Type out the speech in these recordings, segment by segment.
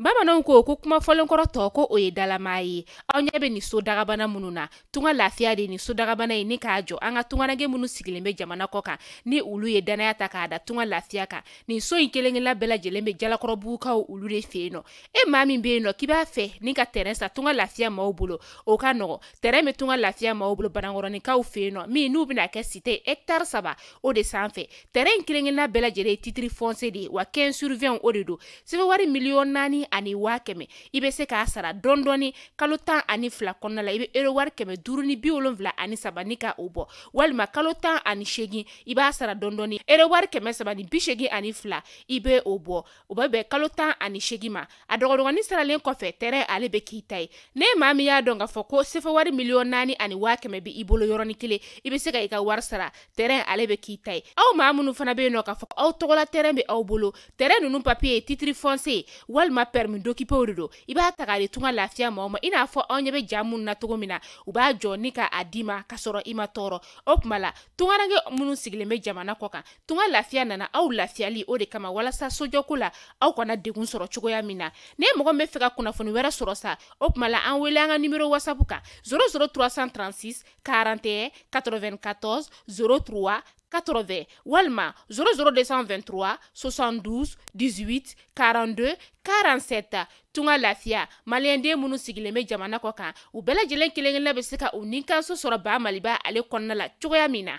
Bamananw ko ko kuma fɔlenkɔrɔ tɔ ko o ye dalamaa ye. Aw ɲɛ bɛ nin so dagabana minnu na, Tunga Lafiya de nin so dagabana ye ni k'a jɔ an ka tungaranke minnu sigilen bɛ jamana kɔ kan, ni olu ye danaya ta k'a da Tunga Lafiya kan. Nin so in kelen-kelenna bɛɛ lajɛlen bɛ Jalakɔrɔbugukaw olu de fɛ yen nɔ. E maa min bɛ yen nɔ k'i b'a fɛ ni ka terrain san Tunga Lafiya maaw bolo, o ka nɔgɔ. Terrain bɛ Tunga Lafiya maaw bolo Banankɔrɔninkaw fɛ yen nɔ, min n'u bɛna kɛ cité hectare 3 o de sanfɛ. Terrain in kelen-kelenna bɛɛ lajɛlen ye titre foncier de ye, wa 15 sur 20 o de don. Sɛbɛn wari 4,100,000 i bɛ se k'a sara dɔɔni dɔɔni kalo 12 kɔnɔna la. I bɛ euro wari 573 ni ka o bɔ, walima kalo 18 i b'a sara dɔɔni dɔɔni euro wari 382 i bɛ o bɔ. O bɛ bɛn kalo 18 ma. A dɔgɔdɔgɔnin saralen kɔfɛ, terrain ale bɛ k'i ta ye. Ne maa min y'a dɔn k'a fɔ ko sefa wari 4,100,000 bɛ i bolo yɔrɔnin kelen, i bɛ se ka i ka wari sara, terrain ale bɛ k'i ta ye. Aw maa minnu fana bɛ yen nɔ k'a fɔ aw tɔgɔla terrain bɛ aw bolo, terrain ninnu papier ye titre foncier walima permis d'occuper de don, i b'a ta k'a di Tunga Lafiya maaw ma. I n'a fɔ aw ɲɛ bɛ ja minnu na cogo min na, u b'a jɔ ni k'a d'i ma k'a sɔrɔ i ma tɔɔrɔ. O tuma la tungaranke minnu sigilen bɛ jamana kɔ kan, Tunga Lafiya nana aw lafiyali o de kama, walasa sojɔko la aw kana degun sɔrɔ cogoya min na. Ne mɔgɔ min bɛ fɛ ka kunnafoni wɛrɛ sɔrɔ sa, o tuma la an wele an ka numéro WhatsApp kan 00 336 41 94 03 80 walima 00 223 72 18 42 47. Tunga Lafiya, maliyɛnden minnu sigilen bɛ jamana kɔ kan, u bɛɛ lajɛlen kelen-kelenna bɛ se ka u nikanso sɔrɔ Ba Maliba ale kɔnɔna la cogoya min na.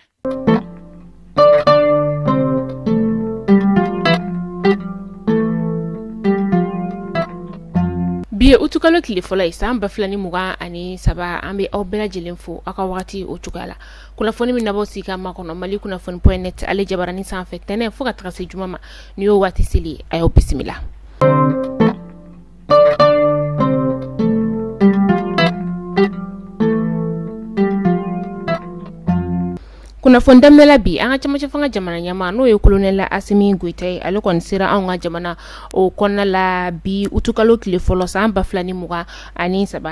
Bi ye utukalo tile fɔlɔ ye san 2023. An bɛ aw bɛɛ lajɛlen fo aw ka wagati o cogoya la. Kunnafoni min nabɔ sigi ka makɔnɔ Mali kunnafoni point net ale jabaranin sanfɛ tɛnɛn fo ka taga se juma ma, ni y'o waati seli ye, a y'aw bisimila. Kunnafoni daminɛ la bi, an ka cɛmancɛ fanga jamana ɲɛmaa n'o ye colonel Asimi Goyita ye, ale kɔni sera anw ka jamana o kɔnɔna la bi utukalo tile fɔlɔ san 2023,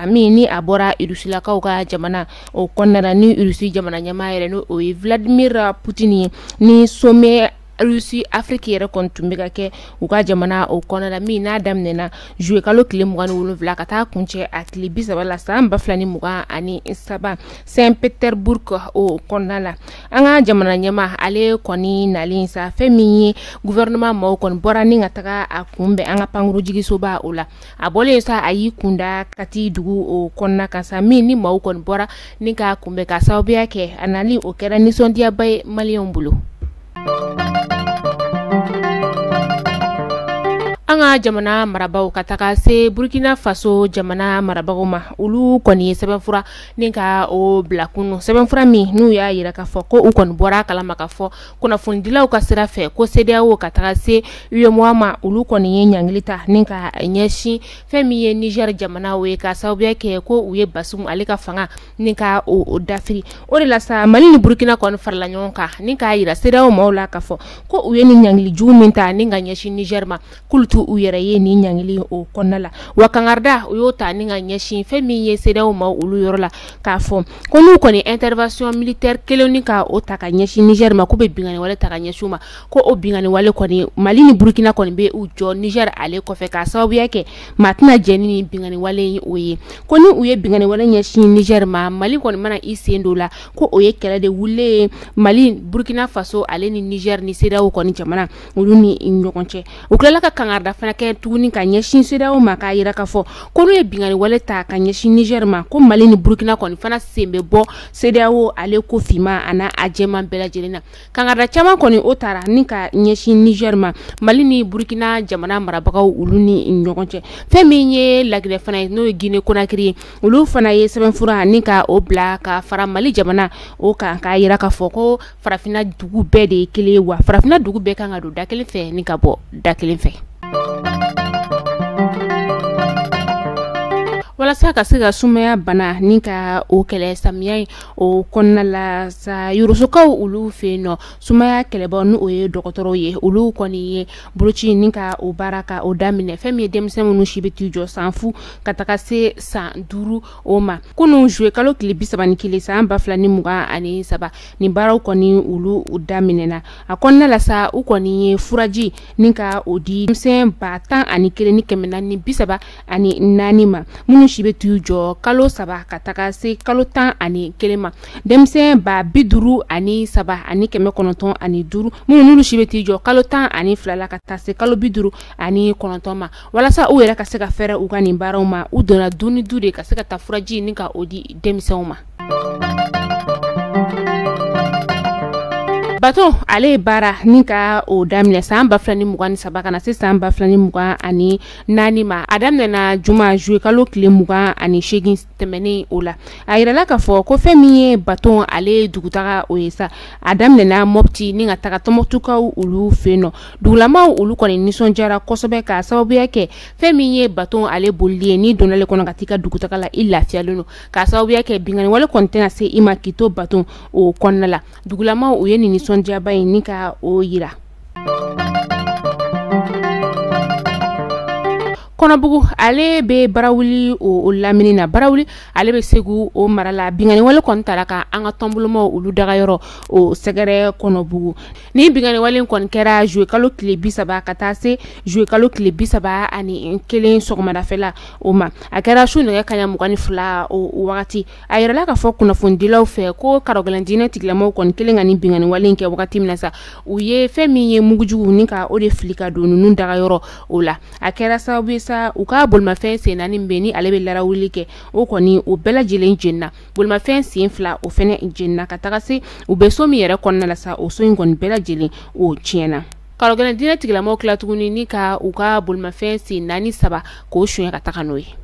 min ni a bɔra Irusilakaw ka jamana o kɔnɔna la, ni Irusi jamana ɲɛmaa yɛrɛ n'o o ye Vladimir Poutine ye, ni sommet Russie Afrique yɛrɛ kɔni tun bɛ ka kɛ u ka jamana o kɔnɔna la, min n'a daminɛna juillet kalo tile 27 ka taa kuncɛ a tile 30 la san 2023 Saint-Pétersbourg o kɔnɔna la. An ka jamana ɲɛmaa ale kɔni nalen sa, fɛn min ye gouvernement maaw kɔni bɔra ni ka taga a kunbɛn an ka pankurujigisoba o la. A bɔlen sa, a y'i kunda Kati dugu o kɔnɔna kan sa, min ni maaw kɔni bɔra ni k'a kunbɛn ka sababuya kɛ a nali o kɛra nisɔndiyaba ye maliyɛnw bolo. An ka jamana marabagaw ka taga se Burkina Faso jamana marabagaw ma, olu kɔni ye sɛbɛnfura ni ka o bila kunun, sɛbɛnfura min n'u y'a yira k'a fɔ ko u kɔni bɔra a kalama k'a fɔ kunnafonidilaw ka sira fɛ ko CEDEAO ka taga se UEMOA ma, olu kɔni ye ɲangili ta ni ka ɲɛsin fɛn min ye Niger jamana o ye, ka sababuya kɛ ko u ye Bazoum ale ka fanga ni ka o dafiri. O de la sa, Mali ni Burkina kɔni farala ɲɔgɔn kan ni k'a yira CEDEAO maaw la k'a fɔ ko u ye nin ɲangili jugu min ta ni ka ɲɛsin Niger ma, k'olu t'u yɛrɛ ye nin ɲangili o kɔnɔna la. Wa kangarida u y'o ta ni ka ɲɛsin fɛn min ye CEDEAO maaw olu yɔrɔ la, k'a fɔ ko n'u kɔni intervention militaire kelen ni ka o ta ka ɲɛsin Niger ma, k'u bɛ binkanni wale ta ka ɲɛsin u ma, ko o binkanni wale kɔni Mali ni Burkina kɔni bɛ u jɔ Niger ale kɔfɛ, k'a sababuya kɛ maa tɛna jɛn ni binkanni wale in o ye. Ko ni u ye binkanni wale ɲɛsin Niger ma, Mali kɔni mana i sen don la, ko o ye kɛlɛ de wulilen ye Mali, Burkina Faso ale ni Niger ni CEDEAO kɔni jamana olu ni ɲɔgɔn cɛ. U tilala ka kangarida fana kɛ tuguni ka ɲɛsin CEDEAO ma, k'a yira k'a fɔ ko n'u ye binkanni wale ta ka ɲɛsin Niger ma, ko Mali ni Burkina kɔni fana sen bɛ bɔ CEDEAO ale ko finman a n'a a jɛman bɛɛ lajɛlen na. Kangarida caman kɔni o taara ni ka ɲɛsin Niger ma, Mali ni Burkina jamana marabagaw olu ni ɲɔgɔn cɛ. Fɛn min ye Laginɛ fana ye, n'o ye Guinée Conakry ye, olu fana ye sɛbɛnfura ni ka o bila ka fara Mali jamana o kan, k'a yira k'a fɔ ko farafinna dugu bɛɛ de ye kelen ye, wa farafinna dugu bɛɛ kan ka don da kelen fɛ ni ka bɔ da kelen fɛ. Walasa ka se ka sumaya bana ni ka o kɛlɛ samiya in o kɔnɔna la sa, Yorosokaw olu fɛ yen nɔ, sumaya kɛlɛbaw ni o ye dɔgɔtɔrɔw ye, olu kɔni ye boloci ni ka o baara ka o daminɛ. Fɛn min ye denmisɛn minnu si bɛ t'i jɔ san 0 ka taga se san 5 o ma, kunun juillet kalo tile 31 san 2023, nin baaraw kɔni olu daminɛna. A kɔnɔna la sa, u kɔni ye furaji ni ka o di denmisɛn 11,434 ma, minnu si bɛ t'u jɔ kalo 3 ka taga se kalo 11 ma. Denmisɛn 53,905, minnu n'olu si bɛ t'i jɔ kalo 12 la ka taa se kalo 59 ma. Walasa u yɛrɛ ka se ka fɛɛrɛ u ka nin baaraw ma, u donna du ni du de ka se ka taa furaji ni ka o di denmisɛnw ma. Baton ale ye baara ni ka o daminɛ san 2023 ka na se san 2024 ma. A daminɛna juma juillet kalo tile 28 tɛmɛnen o la. A yirala k'a fɔ ko fɛn min ye baton ale dugutaga o ye sa, a daminɛna Mopti ni ka taga Tɔnbukutukaw olu fɛ yen nɔ. Dugulamaw olu kɔni nisɔndiyara kosɛbɛ k'a sababuya kɛ fɛn min ye baton ale bolili ye, n'i donna ale kɔnɔ ka t'i ka dugutaga la, i lafiyalen don k'a sababuya kɛ binkanni wale kɔni tɛna se i ma k'i to baton o kɔnɔna la. Dugulamaw u ye nin nisɔndiyaba in ni ka o yira. Kɔnɔbugu ale bɛ Barawuli o lamini na. Barawuli ale bɛ Segu o mara la. Binkanni wale kɔni taara ka an ka tɔnbolomaw olu dagayɔrɔ o sɛgɛrɛ Kɔnɔbugu. Ni binkanni wale kɔni kɛra juillet kalo tile 30 ka taa se juillet kalo tile 31 sɔgɔmadafɛla o ma. A kɛra su nɛgɛ kanɲɛ 22 o wagati. A yirala k'a fɔ kunnafonidilaw fɛ ko karɔgɛlɛn diinɛ tigilamɔgɔw kɔni kelen ka nin binkanni wale in kɛ wagati min na sa, u ye fɛn min ye mugujugu ni ka o de fili ka don ninnu dagayɔrɔ o la. A kɛra sababu ye sa, u ka bolimafɛn sen 4 bɛ ni ale bɛ larawuli kɛ, o kɔni o bɛɛ lajɛlen jenina. Bolimafɛn sen 2 o fɛnɛ jenina ka taga se u bɛ so min yɛrɛ kɔnɔna la sa, o so in kɔni bɛɛ lajɛlen o tiɲɛna. Karɔgɛlɛn diinɛ tigilamɔgɔw tila tuguni ni ka u ka bolimafɛn sen 4 saba k'o suɲɛ ka taga n'o ye.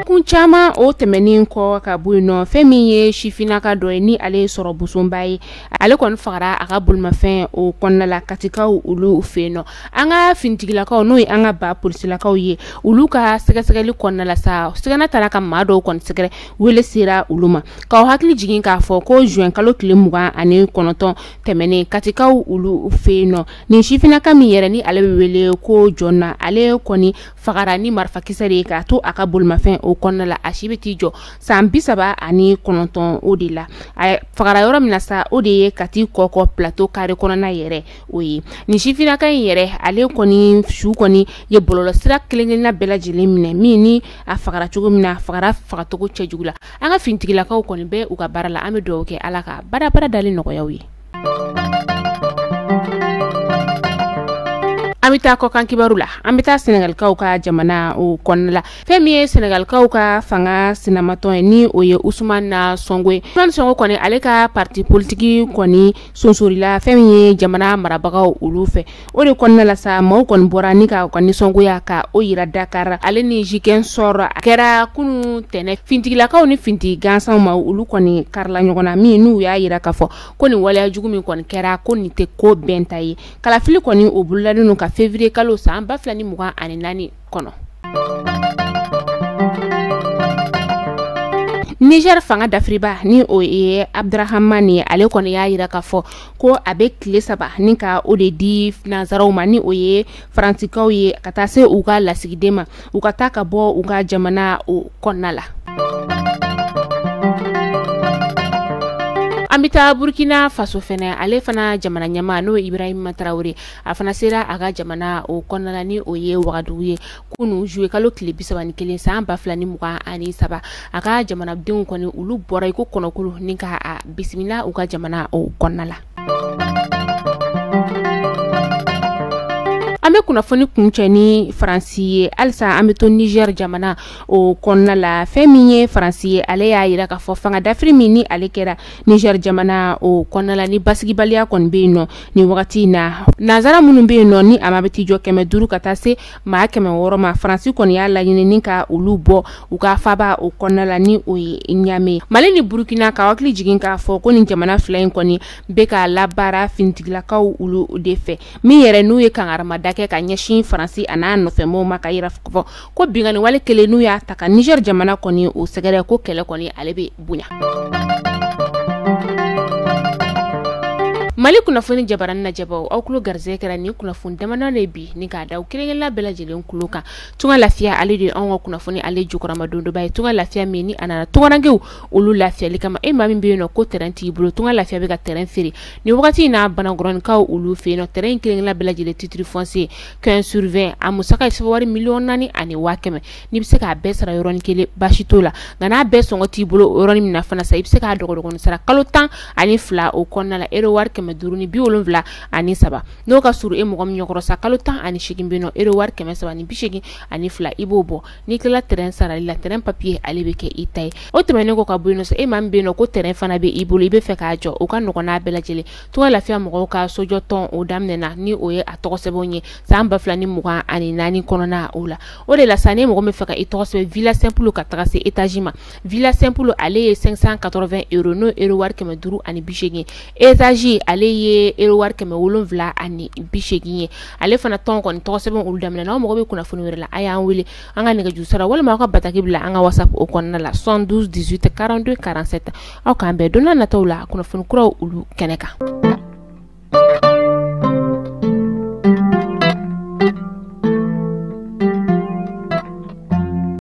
Kun caman o tɛmɛnen kɔ ka bɔ yen nɔ, fɛn min ye sifinnaka dɔ ye ni ale ye sɔrɔ bosonba ye, ale kɔni fagara a ka bolimafɛn o kɔnɔna la Katikaw olu fɛ yen nɔ. An ka finitigilakaw n'o ye an ka ba polisilakaw ye, olu ka sɛgɛsɛgɛli kɔnɔna la sa, sɛgɛnna taara ka maa dɔw kɔni sɛgɛrɛ, wele sera olu ma. K'aw hakili jigin k'a fɔ ko juin kalo tile 29 tɛmɛnen Katikaw olu fɛ yen nɔ, nin sifinnaka min yɛrɛ ni ale bɛ wele ko Jɔnna, ale kɔni fagara ni marifakisɛ de ye k'a to a ka bolimafɛn o kɔnɔna la. A si bɛ t'i jɔ san 39 o de la. A fagara yɔrɔ min na sa, o de ye Kati Kɔkɔ plateau carré kɔnɔna yɛrɛ o ye. Nin sifinnaka in yɛrɛ ale kɔni su kɔni ye bɔlɔlɔsira kelen-kelenna bɛɛ lajɛlen minɛ, min ni a fagara cogo min na, a fagara fagacogo cɛjugu la. An ka finitigilakaw kɔni bɛ u ka baara la, an bɛ dugawu kɛ Ala ka baara dalen nɔgɔya u ye. An bɛ taa kɔkan kibaru la. An bɛ taa Senegalikaw ka jamana o kɔnɔna la. Fɛn min ye Senegalikaw ka fanga sinamatɔn ye ni o ye Ousmane Sonko ye. Ousmane Sonko kɔni ale ka parti politique kɔni sonsorila fɛn min ye jamana marabagaw olu fɛ. O de kɔnɔna la sa, maaw kɔni bɔra ni ka u ka nisɔngoya ka o yira Dakar ale ni Ziguinchor. A kɛra kunun tɛnɛ finitigilakaw ni finitigi gansanw ma, olu kɔni karila ɲɔgɔn na, min n'u y'a yira k'a fɔ ko nin waleya jugu min kɔni kɛra, ko nin tɛ ko bɛnta ye. Kalafili kɔni o bololalen don ka février kalo san 2024 kɔnɔ. Niger fanga dafiriba ni o ye Abdrahamane ye, ale kɔni y'a yira k'a fɔ ko a bɛ tile 3 ni ka o de di nansaraw ma, ni o ye Faransikaw ye, ka taa se u ka lasigiden ma, u ka taa ka bɔ u ka jamana o kɔnɔna la. An bɛ taa Burkina Faso fɛnɛ, ale fana jamana ɲɛmaa n'o ye Ibrahima Traoré, a fana sera a ka jamana o kɔnɔna la ni o ye Wagadugu ye kunun juillet kalo tile 31 san 2023. A ka jamanadenw kɔni olu bɔra i ko kɔnɔkulu ni ka a bisimila u ka jamana o kɔnɔna la. An bɛ kunnafoni kuncɛ ni Faransi ye. Halisa an bɛ to Niger jamana o kɔnɔna la. Fɛn min ye Faransi ye, ale y'a yira k'a fɔ fanga dafiri min ni ale kɛra Niger jamana o kɔnɔna la, ni basigibaliya kɔni bɛ yen nɔ nin wagati in na. Nansara minnu bɛ yen nɔ ni a ma bɛ t'i jɔ 500 ka taa se maa 600 ma, Faransi kɔni y'a laɲini ni ka olu bɔ u ka faba o kɔnɔna la ni o ye Niamey. Mali ni Burkina, ka hakili jigin k'a fɔ ko nin jamana fila in kɔni bɛ ka labaara finitigilakaw olu de fɛ, min yɛrɛ n'u ye kangaramada kɛ. kɛ ka ɲɛsin Faransi a n'a nɔfɛmɔgɔw ma, ka yira fɔ ko binkanni wale kelen n'u y'a ta ka Niger jamana kɔni o sɛgɛrɛ, ko kɛlɛ kɔni ale bɛ bonya. Mali kunnafoni jabarani lajɛbaw, aw tulo garisɛgɛ kɛra nin kunnafoni damadɔ de bi ni k'a da kelenkelenna bɛɛ lajɛlen tulo kan. Tunga Lafiya ale de ye anw ka kunnafoni ale jukɔrɔma dondoba ye. Tunga Lafiya min ni a nana tungarankew olu lafiyali kama. E maa min bɛ yen nɔ ko terrain t'i bolo, Tunga Lafiya bɛ ka terrain feere nin wagati in na Banagɔrɔnikaw olu fɛ yen nɔ. Terrain in kelenkelenna bɛɛ lajɛlen titre foncier 15 sur 20, a musaka ye sɛbɛn wari 4,100,000. N'i bɛ se k'a bɛɛ sara yɔrɔnin kelen, baasi t'o la, nka n'a bɛɛ sɔngɔ t'i bolo o yɔrɔnin min na fana sa, i bɛ se k'a dɔgɔdɔgɔnin sara kalo 12 o kɔnɔna la, euro wari 573. N'o ka surun e mɔgɔ min ɲɛkɔrɔ sa, kalo 18 bɛ yen nɔ, euro wari 382, i b'o bɔ. N'i tilala terrain sarali la, terrain papier ale bɛ kɛ i ta ye. O tɛmɛnen kɔ ka bɔ yen nɔ sa, e maa min bɛ yen nɔ ko terrain fana bɛ i bolo, i bɛ fɛ k'a jɔ, o ka nɔgɔn n'a bɛɛ lajɛlen. Tunga Lafiya mɔgɔw ka sojɔ tɔn o daminɛna ni o ye a tɔgɔ sɛbɛnw ye san 2024 kɔnɔna o la. O de la sa, ni mɔgɔ min fɛ ka i tɔgɔ sɛbɛn villa simple ka taga se étage ma, villa simple ale ye 580 euros, n'o euro wari 580. Étage ale ye euro wari 780 ye. Ale fana tɔn kɔni tɔgɔ sɛbɛn olu daminɛ. N'aw mago bɛ kunnafoni wɛrɛ la, a y'an wele an ka nɛgɛjuru sira walima aw ka bataki bila an ka WhatsApp o kɔnɔna la 72 18 42 47. Aw k'an bɛn don n'a nataw la kunnafoni kuraw olu kɛnɛ kan.